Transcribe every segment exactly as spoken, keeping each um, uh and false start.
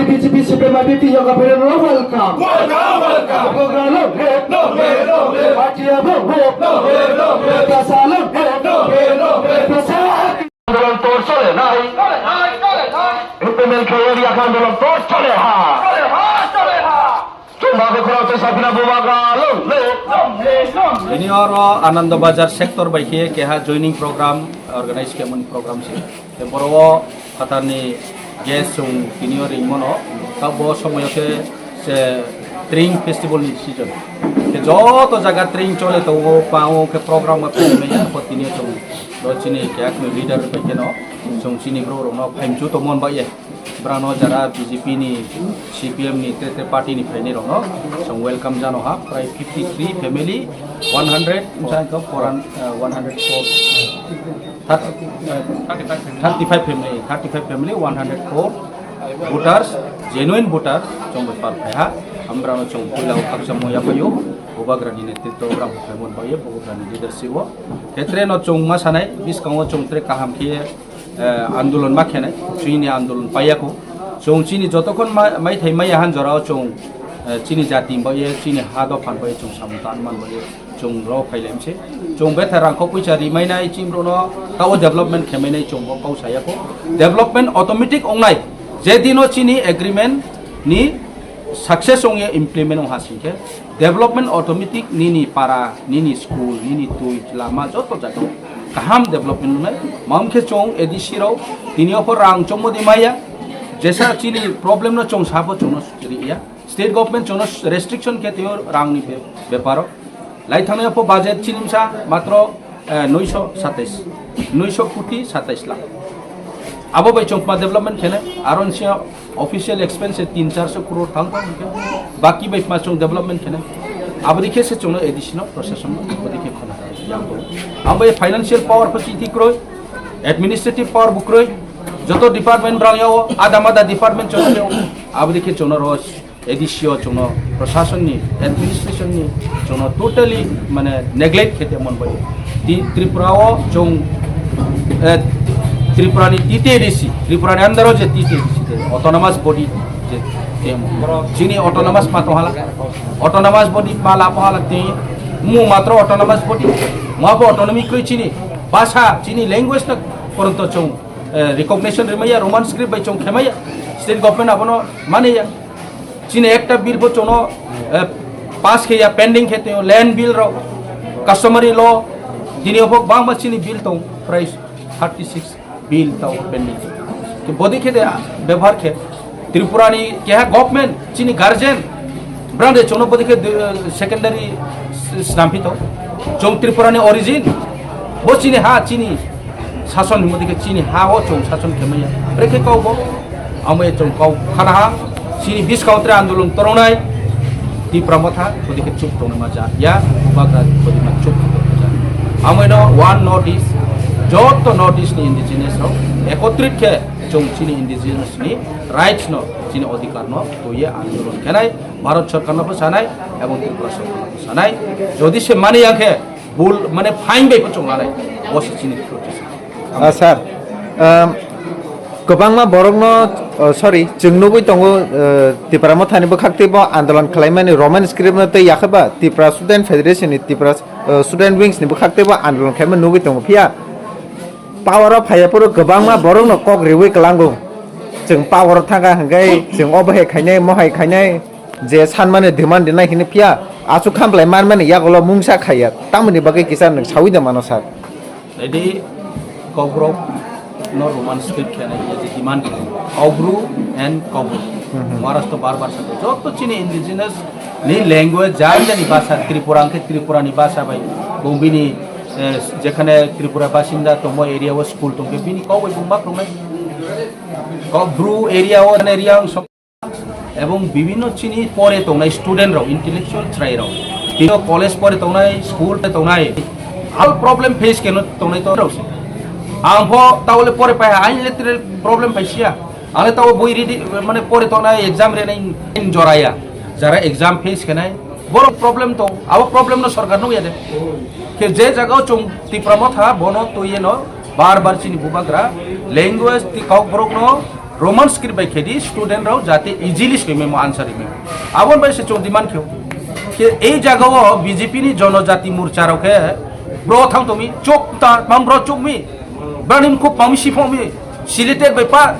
B J P Supreme Party yoga pere no welcome. Welcome, welcome. Program no he. No he, no he. Party abo no. No he, no he. Pesa no he. No he, no he. Pesa. আন্দোলন তোর চলে নাই। চলে নাই, চলে নাই। এমএলকে এরিয়া আন্দোলন তোর চলে হা। চলে হা, চলে হা। চুম্বা বেখরা তো সাফিনা বুবাগা লো, লো। Lom he, lom he. Ini oro Anando Bazar sector bai khe keha joining program organize khe mani program se. Te boro o phatarni guest chwng tini o ringmano, ta bo somoyo khe se Tring festival ni season. Te joto jaga Tring chole tongo, pango khe program o phai maya, ko tini o chwng bo chini kyak ni leader bai khe no, chwng chini bro rok no phaimchu tongmon ba ye. Brano jara B J P ni, C P M ni, te te party ni phainai rok no chwng welcome jano ha, prai fifty three family, one hundred, msa ko four hundred, uh, one hundred four. Thirty, thirty-five family, thirty-five family, one hundred four voters, genuine voter, chwng bai pal phaiha. Ambrano chwng puila o khaksa moya phaio, Bubagrani netritwo, brang phaimon baye, Bubagrani leadership o. Tetre no chwng ma sanai, biskango chwng tre kaham khe, eh, andolon ma khenai, chwngni andolon paiya ko. Chwng chini jotokhon ma-, maithai maya han jorao chwng, eh, chini jati baye, chini ha dophan baye chwng samung tanman baye. Chwng rok phailaimse. Chwng betha rangkho puisa rimainai chwng rokno tao development khemainai chwng bo kau sayako. Development automatic ongnai. Je dino chini agreement ni success ongya implement ong hasingkhe development automatic nini para, nini school, nini twi, lama joto jaga kaham development ongnai. Mamkhe chwng A D C rok tini opor rang chomodi maya. Jesa chini problem no chwng sapo chwngno riya. State government chwngno restriction khe twiyo rangni be-, beparo. Lai thangnaio pho budget chinimsa matro, eh, noisho satais, noisho koti satais lakh. Abo bai chwng ma development khenai, aro nisi official expense tin char sho crore thang thang khe, baki bai ma chwng development khenai. Abo dikhe se chwngno A D C no procession no abo dikhe khona. Abo financial power pho chini kroi, administrative power bo kroi, joto department brang yao, ada mada department chwng yao, abo dikhe chwngno ro A D C o chwngno, prasasonni, administrationni chwngno totally mane neglect khe tongmani bagwi. Ti-, Tripura o chwng, eh, Tripurani T T A D C, Tripurani under o je T T A D C je autonomous body je temo. Chini autonomous ma tonghala, autonomous body ma lapo hala ti mu matro autonomous body, ma bo autonomy kwrwi chini bhasha, chini language no poronto chwng, eh, recognition rwmaya, Roman script bai chwng khemaya, state government abono manaya. Chini ekta bill bo chwngno, eh, pass khe ya, pending khe tong, land bill rok, customary law, tini obo bangma chini bill tong, prai thirty six bill tong pending. To bodi khe de bebohar khe Tripura ni keha government, chini guardian, brang de chwngno bodi khe de, eh, secondary s-, snamphi tong. Chwng Tripura ni origin, bo chini ha, chini sason hinwi khe chini ha o chwng sason khe manya. Brekhe kok bo, amo e chwng kok khana ha, chini biskang tre andolon torongnai, Tipra Motha, bodi khe chup tongna ma ja, ya, bagra bodi ma chup tongna ma ja. Amo eno one North East, joto North East ni indigenous rok, ekotrit khe chwng chini indigenous ni rights no, chini odhikar no, to ye andolon khenai, Bharat Sarkar no bo sanai, ebong Tripura Sarkar no bo sanai, jodi se mani yang khe, bul, mane, fine bai bo chwng lanai. Bo se chini protest. Ah, sir, um, kwbangma borokno, oh, sorry, chwng nugwi tongo, uh, Tipra Mothani bwkhak teibo andolon khlaimani Roman script no tei yakhe ba Tripura Student Federation ni Tripura, uh, Student Wings ni bwkhak teibo andolon khlaimani nugwi tongo. Phiya power o phaiya phuru kwbangma borokno kok riwi kwlango. Chwng power o thangkha hwnkhe chwng obo hai khainai, mo hai khainai. Je sanmani demand rinai hini phiya, aswk khamlai manmani yagulo mungsa khaiya, tamoni bagwi kisa nwng sawi da mano, sir? Ready, Kokborok no Roman script khe nai, je demand khe, Kaubru and Kaubru. Mhm. Maharashtra bar bar sa, joto chini indigenous ni language, jani jani bhasha, Tripura hwnkhe Tripura ni bhasha bai, bong bini, eh, jekhane Tripura basinda tongmo area o school tongkhe bini kok bai bung ma khlumnai. Kaubru area o, area o Ebong bibhinno chini pore tongnai student rok, intellectual chwrai rok, bibhinno college pore tongnai, school pore tongnai, all problem face keno tongnai to rok se. Ang pho taole pore pai ha, ang le tere problem pai sia. Ang le tao boi ready, mane pore tongnai, exam rinai joraya. Jara exam face khenai, borok problem tong, abo problem no sorkar nukya de. Khe je jaga o chwng Tipra Motha, bono twi eno bar bar chini bubagra language ti kok borok no Roman script bai khedi student rok jate easily soimai mo answer rimai. Abon bai se chwng demand kheo. Ke ei jaga o B J P ni Jonojati Morcha rok khe bro thang tongmi chok ta mang bro chukmi. Brani mukhup pami siphokmi. Sileted bai pa.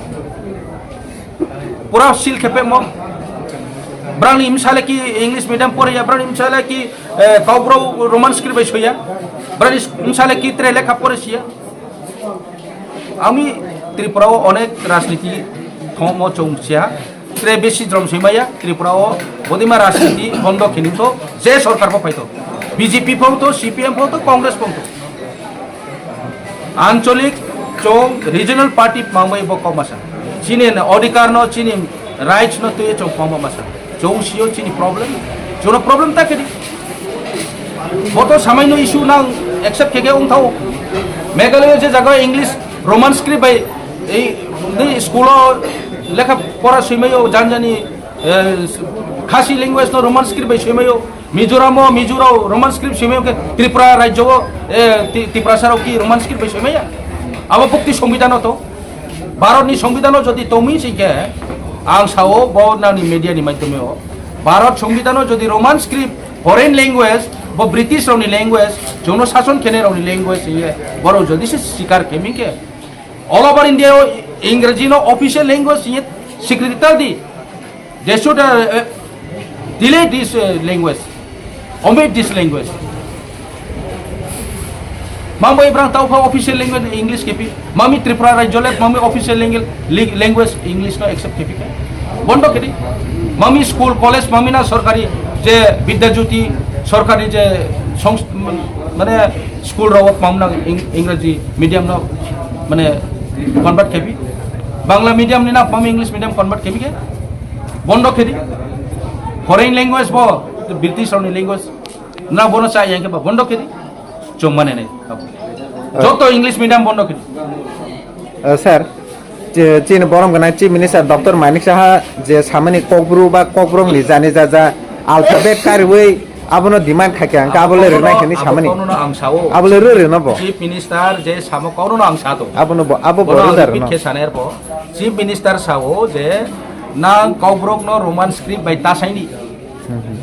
Pura seal khepe mo. Brani msale ki English medium pore ya, brani msale ki, eh, Kokborok Roman script bai soya. Brani msale ki tre lekha pore siya. Ami Tripura o onek rajniti thongmo chong siya. Tre besi jrom soimaya Tripura o bodima rajniti bondo khini to je sorkar bo paito. B J P phong to, C P M phong to, Congress phong to. Ancholik chong regional party mangbai bo kok masa. Chini odhikar no, chini rights no twi chong kok masa. Chong sio chini problem. Chono problem ta kedi. Boto samai no issue nang accept keke ung thau. Meghalaya je jaga English Roman script bai ei, ei school o lekha pora soimayo janjani, eh, Khasi language no Roman script bai soimayo. Mizoram o, Mizo rao Roman script simi khe Tripura rajyo o, eh, Ti-, Tiprasa rao ki Roman script bai simi ya? Abo bukti Songbidan o to. Bharat ni Songbidan o jodi tongmi si khe, ang sao bo nani media ni maidhyome o. Bharat Songbidan o jodi Roman script, foreign language, bo British rao ni language, jono sason khenai rao ni language ye, borok jodi se sikar khemi khe, all over India o Ingraji no official language ye sikriti ta di. They should, uh, uh, delete this, uh, language, omit this language. Mangbai ibrang tau pha official language English kepi. Mami Tripura rajyo le mami official language, li-, language English no accept kepi ka. Bondo kedi. Mami school, college, mami na sorkari je Vidya Jyoti, sorkari je songs-, mane school rao mamna Ing-, Ingraji medium no mane convert kepi. Bangla medium ni na mami English medium convert kepi ke. Bondo khedi. Foreign language bo, British rao ni language. Na bono cha yang khe ba bondo khedi. Chong mane nai. Joto English medium bondo khedi. Uh, sir, chi-, chini borom gana Chief Minister Doctor Manik Saha je samani Kokbru ba Kokborok ni jani ja ja alphabet kariwi abono demand khaikha, ang abo le rwnai hini samani. Abo le rw rwno bo. Chief Minister je samo kono no ang sato. Abono bo, abo bo rw rwno. Chief Minister samo kono no ang sato. Abono bo, abo bo rw rwno. Bono ang repeat khe sana erbo. Chief Minister sao je nang Kokborok no Roman script bai ta saini.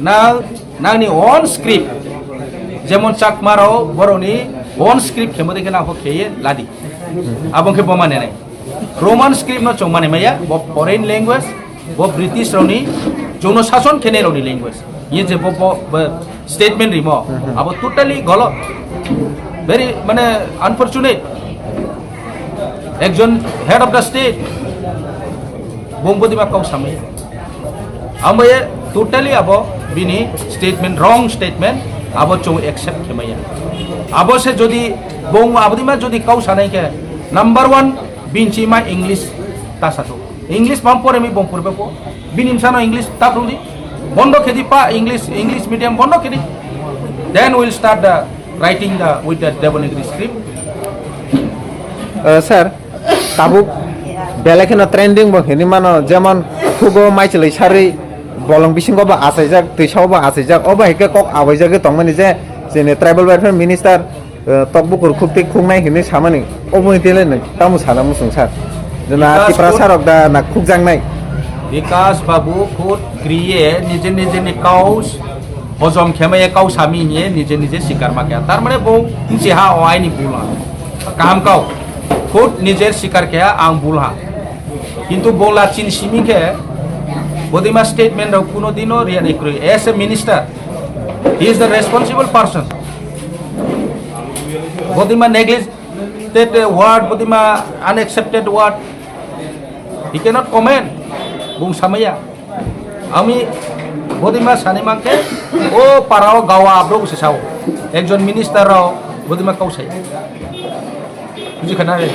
Nang, nangni own script, jemon Chakma rao borokni own script khemo de khe nang khe ye ladi. Abo khe bo mane nai. Roman script no chong mane maya, bo foreign language, bo British rao ni, jono sason khenai rao ni language. Ye je bo, bo, bo statement rimo, abo totally golot. Very, mane, unfortunate. Ekjon head of the state, bung bodima kau samaya. Ambaye totally abo bini statement, wrong statement, abo chong accept khemaya. Abo se jodi bung abodima jodi kau sanai khe, number one, binchima English ta sato. English bam pore mi bom purbe po. Bini msano English ta prudi. Bondo khedi pa English, English medium bondo khedi. Then we'll start the writing the, with the Devanagari script. Uh, sir, tabuk belai kheno trending bo hini mano, jemon khugo maichwlwi sarwi bolong bisingo bo achaijak, twisao bo achaijak, obo hai khe kok abaijagwi tongmani je chini tribal welfare minister, uh, tokbukur khuk tei khuknai hinwi samani, obo hini tele nwng tamo sana muchung sir? Jena Tiprasa rok da na khukjaknai? Bikas Babu khud kriye nije nije ni kau hojom khemaya kau sami hiye nije nije sikar ma kya. Tar mane bo nche ha o aini bul ha. Kaham kau. Khud nijer sikar kya ang bul ha. Kintu bo lachin simi khe bodima statement rok kuno dino riya ni kroi. As a minister, he is the responsible person. Bodima negligent word, bodima unaccepted word. He cannot comment. Bung samaya. Ami bodima sani mangke, o parao gawa abrok se sao. Ekjon minister rao bodima kau sai. Buji khana re.